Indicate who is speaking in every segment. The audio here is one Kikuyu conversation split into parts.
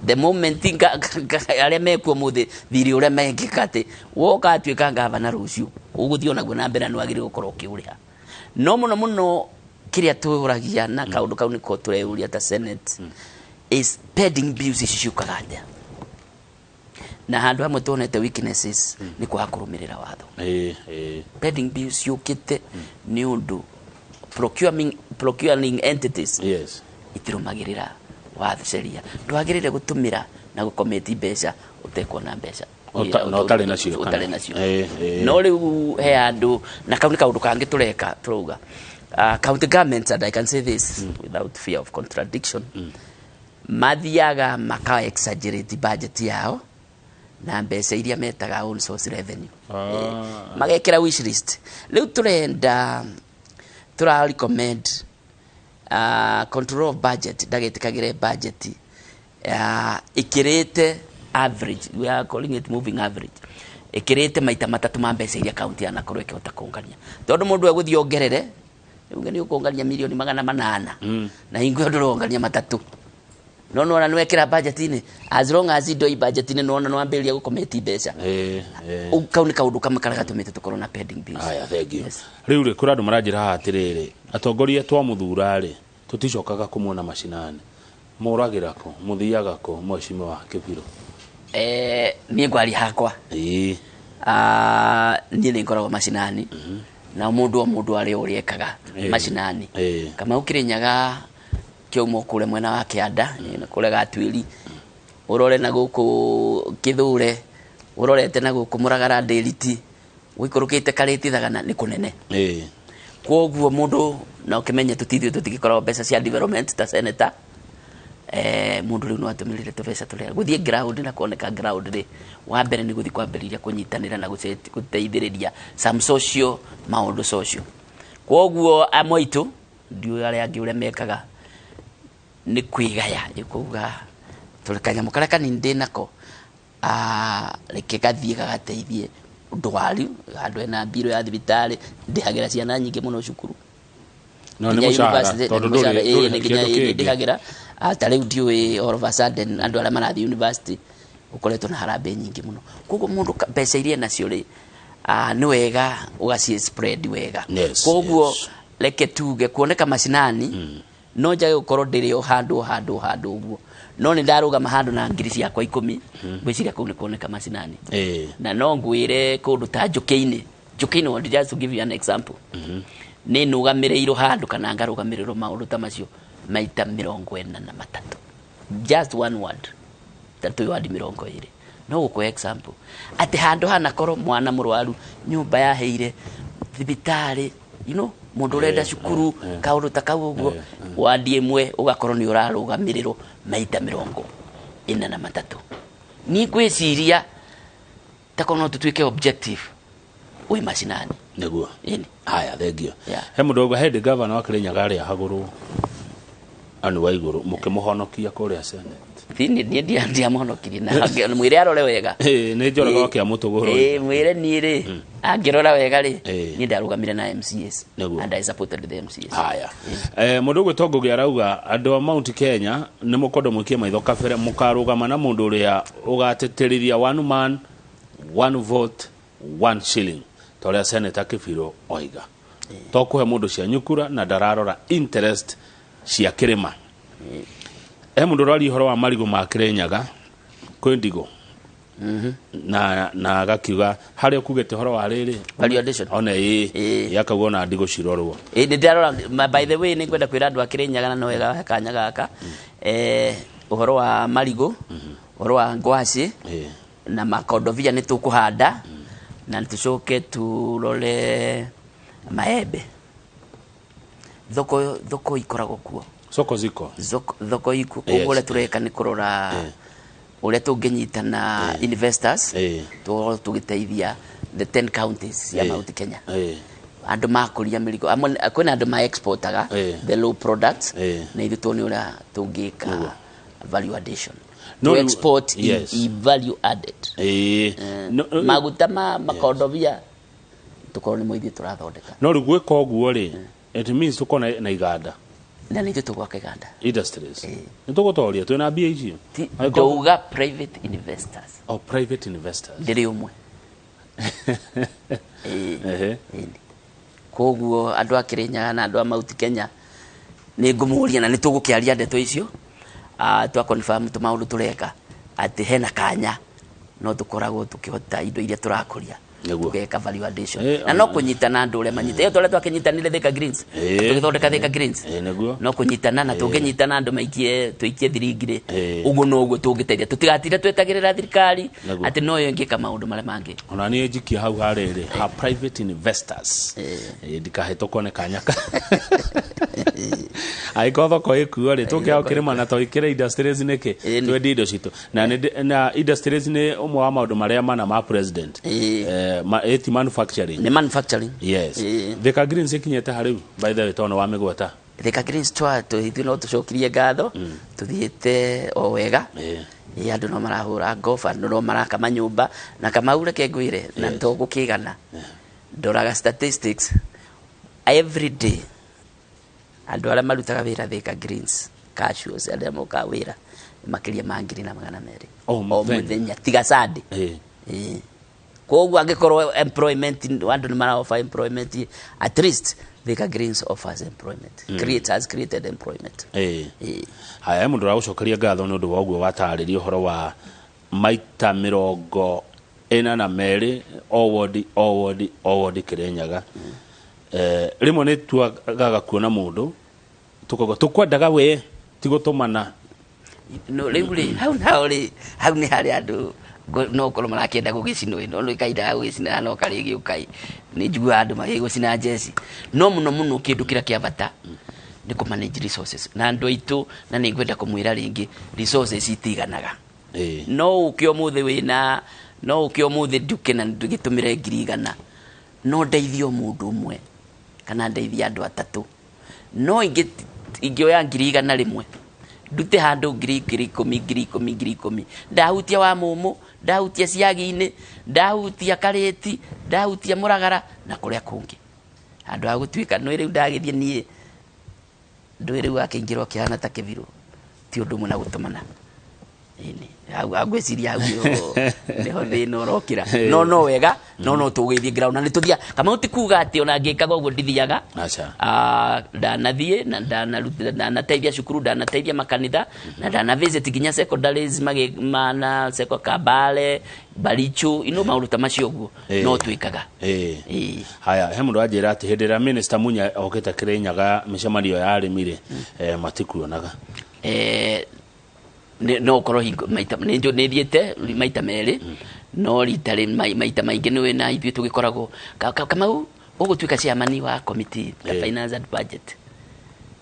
Speaker 1: The moment arĩa mekuo mũthĩ thirĩ ũrĩa mekĩka atĩ woka atuĩka gavana rũciũ, ũgũthiĩ onaguo na mbere na nĩwagĩrĩirwo gũkorwo ũkĩũrĩha. No mũno mũno kĩrĩa tũragia na kaũndũ kau nĩko tũreyũria ta Senate is pending bills ici ciũkaga atĩa, na handũ hamwe tuonete weaknesses nĩ kwaga kũrũmĩrĩra watho.
Speaker 2: ĩĩ ĩĩ
Speaker 1: Pending bills ciũkĩte nĩ ũndũ procuring entities itirũmagĩrĩra watho, sheria. Ndwagĩrĩire gũtũmĩra na gũkometi mbeca ũtekuona mbeca.
Speaker 2: Na ũtarĩ nacio.
Speaker 1: Ũtarĩ nacio.
Speaker 2: Ĩĩ, ĩĩ.
Speaker 1: No rĩu he andũ na kau nĩ kaũndũ kangĩ tũreka, tũrauga county governments, and I can say this without fear of contradiction, mathiaga maka exaggerate budget yao na mbeca iria metaga own source revenue. Magekĩra wish list. Rĩu tũrenda tũra recommend control of budget ndagetĩkagĩre budget ĩkĩrĩte average, we are calling it moving average, ĩkĩrĩte maita matatũ ma mbeca iria kaunti yanakorwo ĩkĩhota kũngania, tondũ mũndũ egũthiĩ ongerere uge nĩ ũkũngania mirioni 800 na hingo ĩyo ndũrongania matatũ, no nona nĩ wekĩra budget-inĩ, as long as indo i budget-inĩ, nona nĩ wambĩrĩria gũkometi mbeca.
Speaker 2: Ĩĩ, ĩĩ.
Speaker 1: Kau nĩ kaũndũ kamwe karĩa gatũmĩte tũkorwo na pending bills.
Speaker 2: Haya, thank you.
Speaker 1: Yes.
Speaker 2: Rĩu rĩ, kũrĩ andũ maranjĩra haha atĩrĩrĩ, atongoria twamũthura rĩ, tũticokaga kũmuona macinani. Mũragĩra kũ? Mũthiaga kũ, mheshimiwa Kĩbirũ?
Speaker 1: Niĩ ngwaria hakwa. Niĩ nĩ ngoragwo macinani na mũndũ o mũndũ arĩ ũrĩa ekaga macinani. Kamau Kĩrĩnyaga kĩauma kũrĩa mwena wa kĩanda na kũrĩa Gatuĩri, ũrore na gũkũ Kĩthũre, ũrorete na gũkũ Mũragara, Ndĩriti, ũikũrũkĩte Karĩti, Thagana, nĩ kũnene. Kwoguo mũndũ na ũkĩmenye tũtithuĩ tũtigĩkoragwo mbeca cia development ta senator, mũndũ rĩu no atũmĩrĩre tũbeca tũrĩa gũthiĩ ground na kuoneka ground rĩ, wa mbere nĩ gũthiĩ kwambĩrĩria kũnyitanĩra na gũteithĩrĩria some social maũndũ social. Kwoguo amwe aitũ, ndiũĩ arĩa angĩ ũrĩa mekaga, nĩ kwĩgaya, nĩ kuga tũrĩ kanyamũ karĩa kanini ndĩ nako, reke gathiĩ gagateithie ndwaru handũ hena mbirũ ya thibitarĩ, ndĩhagĩra ciana nyingĩ mũno cukuru.
Speaker 2: No nĩ
Speaker 1: Nginya
Speaker 2: mũcara
Speaker 1: university,
Speaker 2: tondũ
Speaker 1: nĩ mũcara,
Speaker 2: ndũrĩ
Speaker 1: ĩĩ, nĩ nginya
Speaker 2: kĩndũ
Speaker 1: ĩĩ,
Speaker 2: kĩngĩ.
Speaker 1: Ndĩhagĩra. Ta rĩu ndiũĩ, all of a sudden andũ arĩa marathiĩ university ũkoretwo na harambee nyingĩ mũno. Koguo mũndũ mbeca iria nacio rĩ, nĩ wega ũgaci spread wega. Koguo reke tuge kuoneka macinani no njage gũkorwo ndĩrĩ o handũ handũ handũ ũguo, no nĩ ndarũgama handũ na ngiri ciakwa 10, ngwĩciria kũu nĩ kuoneka macinani. Na no ngwĩre kũndũ ta Njũkĩ-inĩ, Njũkĩ-inĩ, just to give you an example, nĩ nũgamĩrĩirwo handũ kana ngarũgamĩrĩrwo maũndũ ta macio maita 43, just one word, ta twĩ wandi 20. No gũkũhe example atĩ handũ hanakorwo mwana mũrwaru, nyũmba yaheire, thibitarĩ, mũndũ ũrenda cukuru, kaũndũ ta kau ũguo, wandi ĩmwe ũgakorwo nĩ ũrarũgamĩrĩrwo maita 43. Niĩ ngwĩciria takorwo no tũtuĩke objective wĩ macinani.
Speaker 2: Nĩguo.
Speaker 1: Ĩni.
Speaker 2: Haya, thank you.
Speaker 1: Yeah.
Speaker 2: He mũndũ auga hĩndĩ gavana wa Kĩrĩnyaga arĩa hagũrwo ani wa igũrũ mũkĩmũhonokia kũrĩa Senate.
Speaker 1: Niĩ ndiamuhonokirie na mwĩre arore wega.
Speaker 2: Ĩĩ, nĩ Njoroge wa Kĩamũtũgũrũ.
Speaker 1: Ĩĩ, mwĩre niĩ rĩ, angĩrora wega rĩ, niĩ ndarũgamire na MCAs and I supported the MCAs.
Speaker 2: Haya, mũndũ ũgwĩtwo Ngũgĩ arauga andũ a Mount Kenya nĩ mũkwenda mũikie maitho kabere mũkarũgama na mũndũ ũrĩa ũgatĩtĩrithia one man, one vote, one shilling, ta ũrĩa Senator Kĩbirũ oiga, to kũhe mũndũ cianyu kura na ndararora interest cia kĩrĩma. He mũndũ ũraria ũhoro wa marigũ ma Kĩrĩnyaga kwĩ ndigũ na agakiuga harĩa ũkugĩte ũhoro wa rĩrĩ
Speaker 1: Value addition.
Speaker 2: One ĩĩ. Yakauga ona ndigũ cirorwo.
Speaker 1: Ĩĩ, nĩ ndarora. By the way, nĩ ngwenda kwĩra andũ a Kĩrĩnyaga na no wega kanya gaka, ũhoro wa marigũ, ũhoro wa ngwacĩ na makondobia nĩ tũkũhanda na tũcoke turore maembe. Thoko ikoragwo kuo.
Speaker 2: Soko ziko.
Speaker 1: Thoko ikuo. Koguo ũrĩa tũreka nĩ kũrora ũrĩa tũngĩnyitana investors, tũkorwo tũgĩteithia the 10 counties cia Mount Kenya, andũ makũria mĩrigo amwe, kwĩna andũ ma exportaga the low products, na ithuĩ tuone ũrĩa tũngĩka value addition
Speaker 2: No,
Speaker 1: to export i value added.
Speaker 2: No,
Speaker 1: Maguta ma makondobia tũkorwo nĩ mo ithuĩ tũrathondeka.
Speaker 2: No rĩu gwĩka ũguo rĩ, it means tũkorwo na iganda.
Speaker 1: Na nĩ ithuĩ tũgwaka iganda.
Speaker 2: Industries nĩ tũgũtoria twĩna mbia icio.
Speaker 1: Ndauga private investors.
Speaker 2: Oh, private investors.
Speaker 1: Ndĩrĩ ũmwe. Koguo andũ a Kirinyaga na andũ a Mount Kenya nĩ ngũmũria na nĩ tũgũkĩaria ndeto icio, twa confirm tũmaũndũ tũreka atĩ hena kanya no tũkoragwo tũkĩhota indo iria tũrakũria tũgeka value addition na no kũnyitana andũ ũrĩa manyita ĩyo tũrĩa twakĩnyitanire Thika Greens, tũgĩthondeka Thika Greens, no kũnyitana na tũngĩnyitana andũ maikie tũikie thiringi rĩ, ũguo noguo tũngĩteithia, tũtigatinde twetagĩrĩra thirikari atĩ noyo ĩngĩka maũndũ marĩa mangĩ.
Speaker 2: Ona niĩ njikia hau harĩrĩ ha private investors, ndikahĩtũkwo nĩ kanya angĩkorwo thoko ĩkuo rĩ, tũke hau kĩrĩma na tũikĩre industries nĩkĩ, twendie indo citũ na industries nĩ ũmwe wa maũndũ marĩa mana ma president, ĩti manufacturing.
Speaker 1: Nĩ manufacturing.
Speaker 2: Yes. Thika Greens ĩkinyĩte harĩu by the way tondũ wa mĩgweta.
Speaker 1: Thika Greens ithuĩ no tũcokirie ngatho, tũthiĩte o wega. Andũ no marahũra golf, andũ no maraka manyũmba na Kamau reke ngwĩre na to gũkĩgana. Ndoraga statistics every day, andũ arĩa marutaga wĩra Thika Greens casuals arĩa mokaga wĩra makĩria ma 1,200
Speaker 2: o
Speaker 1: mũthenya tiga Sunday. Koguo angĩkorwo employment andũ nĩ mara offer employment, at least Thika Greens offers employment, has created employment.
Speaker 2: Haya, mũndũ ũragũcokeria ngatho nĩ ũndũ wa ũguo watarĩria ũhoro wa maita 42 o wodi o wodi o wodi Kirinyaga. Rĩmwe nĩ twagaga kuona mũndũ tũkauga tũkwendaga we ti gũtũmana.
Speaker 1: No rĩu rĩ hau nao rĩ hau nĩ harĩa andũ no korwo marakĩenda gũgĩcinwo ĩno nĩ kahinda ga gũgĩcina no karĩgĩũka nĩ njiguaga andũ magĩgũcina njeci. No mũno mũno kĩndũ kĩrĩa kĩa bata nĩ kũ manage resources na andũ aitũ, na nĩ ngwenda kũmwĩra rĩngĩ resources itiganaga. No ũke ũmũthĩ wĩna, no ũke ũmũthĩ nduke na ngĩtũmĩre 100,000, no ndeithie mũndũ ũmwe kana ndeithie andũ atatũ, no ingĩoya 100,000 ndute handũ 10,000 10,000 10,000 10,000, ndahutia wa mũmũ, ndahutia ciagi-inĩ, ndahutia karĩti, ndahutia mũragara na kũrĩa kũngĩ. Handũ ha gũtuĩka no rĩu ndagĩthiĩ niĩ ndũĩ rĩu akĩingĩrwo akĩhana ta kĩbirũ, ti ũndũ ũmwe na gũtũmana. Ngwĩciria hau nĩho thĩna ũrokĩra. No no wega, no no tũgĩthiĩ ground na nĩtũthia. Kamau ti kuga atĩ ona ngĩkaga ũguo ndithiaga. Ndanathiĩ na ndanateithia cukuru, ndanateithia makanitha na ndana visit nginya secondaries mana seko Kabale, Baricho, ino maũndũ ta macio ũguo no twĩkaga.
Speaker 2: Haya, he mũndũ anjĩra atĩ hĩndĩ ĩrĩa Minister Munya okĩte Kirinyaga mĩcemanio ya arĩmi rĩ, matikuonaga.
Speaker 1: No korwo hingo maita nĩ thiĩte maita merĩ, no rita maita maingĩ nĩ na ithuĩ tũgĩkoragwo Kamau ũgũtuĩka chairman wa committee ya finance and budget.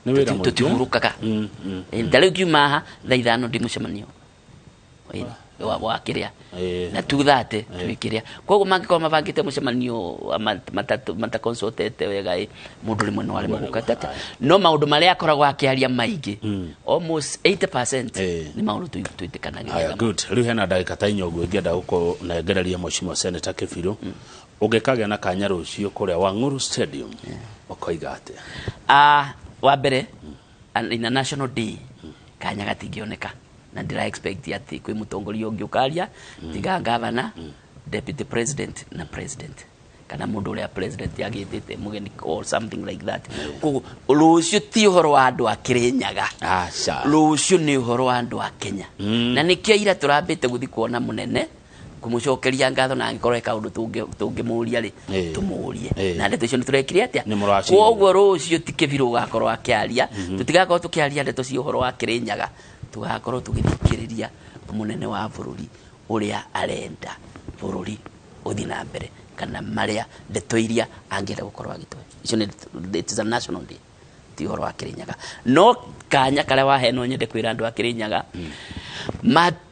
Speaker 1: Tũtihurũkaga. Ta rĩu ngiuma haha thaa 5 ndĩ mũcemanio wa kĩrĩa na 2:30 twĩ kĩrĩa. Koguo mangĩkorwo mabangĩte mũcemanio mataconsultete wega ĩ, mũndũ rĩmwe no aremwo gũka tata. No maũndũ marĩa akoragwo akĩaria maingĩ almost 80% nĩ maũndũ twĩtĩkanagĩria.
Speaker 2: Good. Rĩu hena ndagĩka ta inya ũguo ingĩenda gũkũnengereria Mheshimiwa Senator Kĩbirũ, ũngĩkagĩa na kanya rũciũ kũrĩa Wang'ũrũ Stadium ũkoiga atĩa?
Speaker 1: Wa mbere in a national day kanya gatingĩoneka na ndĩra expect atĩ kwĩ mũtongoria ũngĩ ũkaria tiga governor, deputy president na president kana mũndũ ũrĩa president agĩtĩte mũgeni or something like that. Koguo rũciũ ti ũhoro wa andũ a Kirinyaga, rũciũ nĩ ũhoro wa andũ a Kenya. Na nĩkĩo ira tũrambĩte gũthiĩ kuona mũnene kũmũcokeria ngatho, na angĩkorwo he kaũndũ tũngĩmũria rĩ tũmũrie, na ndeto icio nĩtũrekire atĩa. Koguo rũciũ ti Kĩbirũ ũgakorwo akĩaria, tũtigakorwo tũkĩaria ndeto cia ũhoro wa Kirinyaga, tũgakorwo tũgĩthikĩrĩria mũnene wa bũrũri ũrĩa arenda bũrũri ũthiĩ na mbere, kana marĩa ndeto iria angĩenda gũkorwo agĩtũhe. Icio nĩ it is a national day, ti ũhoro wa Kirinyaga. No kanya karĩa wahe no nyende kwĩra andũ a Kirinyaga,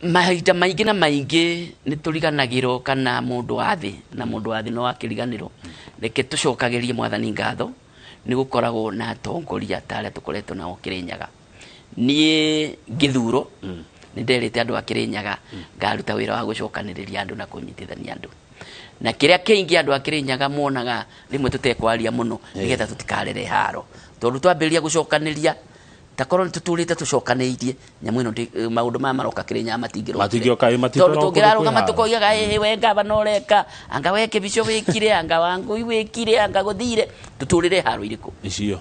Speaker 1: mahinda maingĩ na maingĩ nĩ tũriganagĩrwo kana mũndũ wa thĩ na mũndũ wa thĩ no akĩriganĩrwo. Reke tũcokagĩrie mwathani ngatho nĩ gũkoragwo na atongoria ta arĩa tũkoretwo nao Kirinyaga. Niĩ ngĩthurwo nĩ nderĩte andũ a Kirinyaga ngaruta wĩra wa gũcokanĩrĩria andũ na kũnyitithania andũ. Na kĩrĩa kĩingĩ andũ a Kirinyaga monaga rĩmwe tũtekwaria mũno nĩgetha tũtikarere haro, tondũ twambĩrĩria gũcokanĩria Takorwo nĩ tũtũrĩte tũcokanĩirie nyamũ ĩno maũndũ maya maroka Kĩrĩnyaga matingĩrokire.
Speaker 2: Matingĩoka, ĩ,
Speaker 1: Tondũ
Speaker 2: matitũra kũndũ
Speaker 1: tũngĩrarũgama
Speaker 2: kwĩ haro.
Speaker 1: Tũkoigaga ĩ we ngavana ũreka anga we kĩbico wĩkire anga wangui wĩkire anga gũthire tũtũrĩre haro irĩkũ?
Speaker 2: Icio.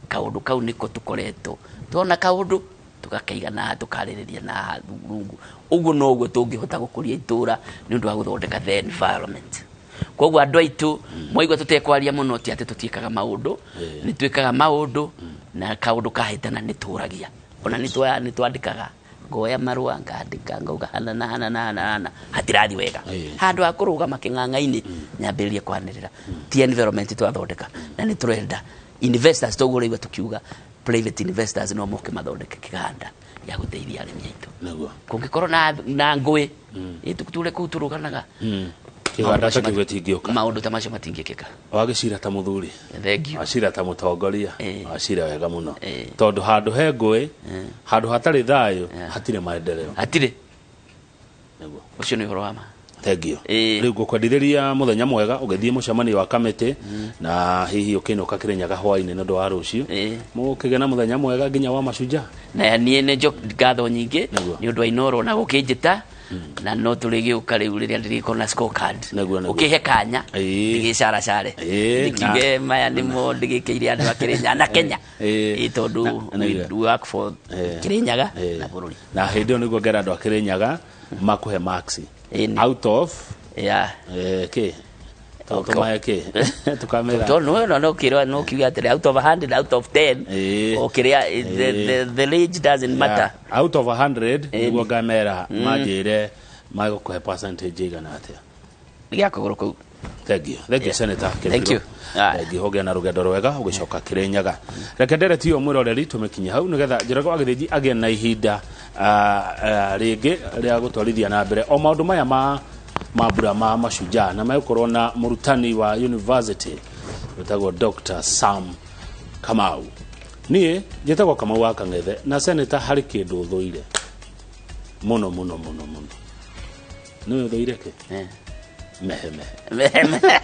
Speaker 1: Kaũndũ kau nĩko tũkoretwo tuona kaũndũ tũgakaiga na tũkarĩrĩria na rungu ũguo noguo tũngĩhota gũkũria itũra nĩ ũndũ wa gũthondeka the environment. Koguo andũ aitũ mwaigua tũtekwaria mũno ti atĩ tũtiĩkaga maũndũ, nĩ twĩkaga maũndũ na kaũndũ kahĩtana nĩ tũragia ona nĩ twandĩkaga ngoya marũa ngandĩka ngauga hana na hana na hana hana hatirathi wega. Handũ ha kũrũgama kĩng'ang'a-inĩ nyambĩrĩrie kwanĩrĩra ti environment twathondeka na nĩ tũrenda investors toguo ũraigua tũkiuga private investors no moke mathondeke kĩganda gĩa gũteithia arĩmi aitũ.
Speaker 2: Nĩguo.
Speaker 1: Kũngĩkorwo na ngũĩ ĩ tũre kũu tũrũganaga.
Speaker 2: Kĩganda ta kĩu gĩtingĩũka.
Speaker 1: Maũndũ ta macio matingĩkĩka.
Speaker 2: Wagĩcira ta mũthuri.
Speaker 1: Thank you.
Speaker 2: Wacira ta mũtongoria. Wacira wega mũno. Tondũ handũ he ngũĩ, handũ hatarĩ thayũ, hatirĩ maendeleo.
Speaker 1: Hatirĩ.
Speaker 2: Nĩguo.
Speaker 1: Ũcio nĩ ũhoro wa ma.
Speaker 2: Thank you. Rĩu ngũkwendithĩria mũthenya mwega ũgĩthiĩ mũcemanio wa kamĩtĩ na hihi ũkĩinũka Kĩrĩnyaga hwaĩ-inĩ nĩ ũndũ wa rũciũ. Mũkĩgĩa na mũthenya mwega nginya wa mashujaa.
Speaker 1: Na niĩ nĩ ngatho nyingĩ
Speaker 2: Nĩguo.
Speaker 1: Nĩ ũndũ wa Inoro na gũkĩnjĩta na no tũrĩgĩũka rĩu rĩrĩa ndĩrĩkorwo na scorecard.
Speaker 2: Nĩguo, nĩguo.
Speaker 1: Ũkĩhe kanya ndĩgĩcaracare ndĩkiuge maya nĩmo ndĩgĩkĩire andũ a Kĩrĩnyaga na Kenya. Ĩĩ, tondũ we work for Kĩrĩnyaga na bũrũri.
Speaker 2: Na hĩndĩ ĩyo nĩguo ngera andũ a Kĩrĩnyaga makũhe marks out of kĩ tũmahe kĩ tũkamera.
Speaker 1: Tondũ no no kĩrwa no kiuge atĩrĩ out of 100, out of 10 o kĩrĩa the range doesn't matter.
Speaker 2: Yeah. Out of 100 nĩguo ngamera manjĩre magũkũhe percentage igana atĩa.
Speaker 1: Gĩa kũgũrũ kũu.
Speaker 2: Thank you. Thank you, Senator.
Speaker 1: Thank you.
Speaker 2: Thank you. Ũgĩe na rũgendo rwega ũgĩcoka Kĩrĩnyaga. Reke ndereti ĩyo mwĩroreri tũmĩkinye hau nĩgetha Njoroge wa Gĩthĩnji agĩe na ihinda rĩngĩ rĩa gũtwarithia na mbere o maũndũ maya ma mambura ma mashujaa na megũkorwo na mũrutani wa university wĩtagwo Dr. Sam Kamau. Niĩ njĩtagwo Kamau wa Kang'ethe na Senator harĩ kĩndũ ũthũire mũno mũno mũno mũno. Nĩwe ũthũire kĩ? Mehe mehe.
Speaker 1: Mehe mehe.